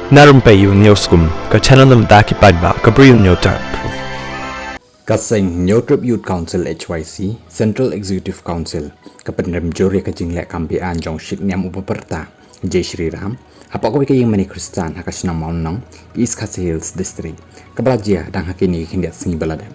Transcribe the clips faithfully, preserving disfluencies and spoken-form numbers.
Na rympei ïa u Hynñiewskum, ka channel na bynta ki paidbah ka Bri Hynñiewtrep. Ka seng Hynñiewtrep Youth Council H Y C, Central Executive Council, ka pynrem jur ïa ka jingleh kam beaiñ jong u Sikniam uba pyrta Jai Shri Ram hapoh kawei ka ïingmane Khristan ha ka shnong Mawlynnong, East Khasi Hills District, kaba la jia dang ha kine ki khyndiat sngi ba la dep.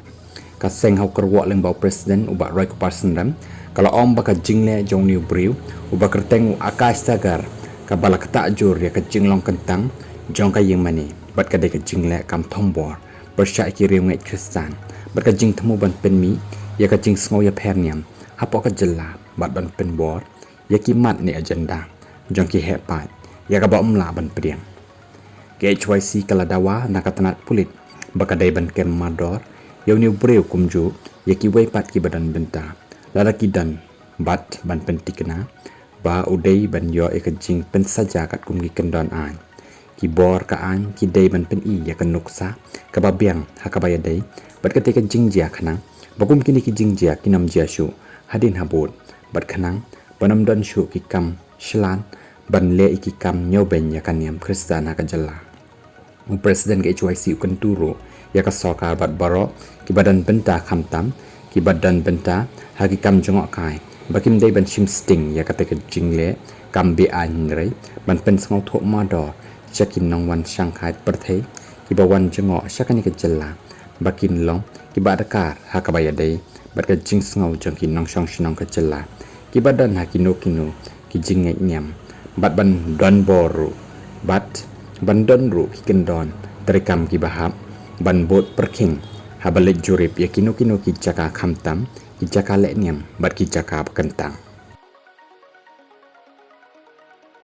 Ka seng ha u kyrwoh lyngba u President u Bah Roykupar Synrem ka la ong ba ka jingleh jong une u briew uba kyrteng u Akash Sagar kaba la ktah jur ïa ka jinglong kyntang jong ka ïingmane bad ka dei ka jingleh kam thombor pyrshah ïa ki riewngeit Khristan bad ka jingthmu ban pynmih ïa ka jingsngew ïapher niam hapoh ka jylla bad ban pynbor ïa ki mat ne agenda jong ki heh paid ïa kaba ym lah ban pdiang. Ka H Y C ka la dawa na ka tnat pulit ba ka dei ban kem mardor ïa une u briew kumjuh ïa kiwei pat kiba don bynta lada ki don, bad ban pynthikna ba u dei ban ïoh ïa ka jingpynsaja katkum ki kyndon aiñ, ki bor ka aiñ ki dei ban pyni ïa ka nuksa kaba biang ha kaba ïadei bad kata ka jingjia khnang ba kum kine ki jingjia kin ym jia shuh hadien habud bad khnang ban ym don shuh ki kam shlad ban leh ïa ki kam ñiewbeiñ ïa ka niam Khristan ha ka jylla. U President ka H Y C u kyntu ruh ïa ka sorkar bad baroh kiba don bynta, khamtam kiba don bynta ha ki kam jngohkai, ba kim dei ban shim sting ïa kata ka jingleh kam beaiñ hynrei ban pynsngewthuh mardor sha ki nongwan shangkai pyrthei kiba wan jngoh sha kane ka jylla ba kin long kiba adkar ha kaba ïadei bad ka jingsngew jong ki nongshong shnong ka jylla kiba don ha kino kino ki jingngeit niam, bad ban don bor ruh, bad ban don ruh ki kyndon treikam kiba hap ban bud pyrkhing haba leit jurip ïa kino kino ki jaka khamtam ki jaka leh niam bad ki jaka ba kyntang.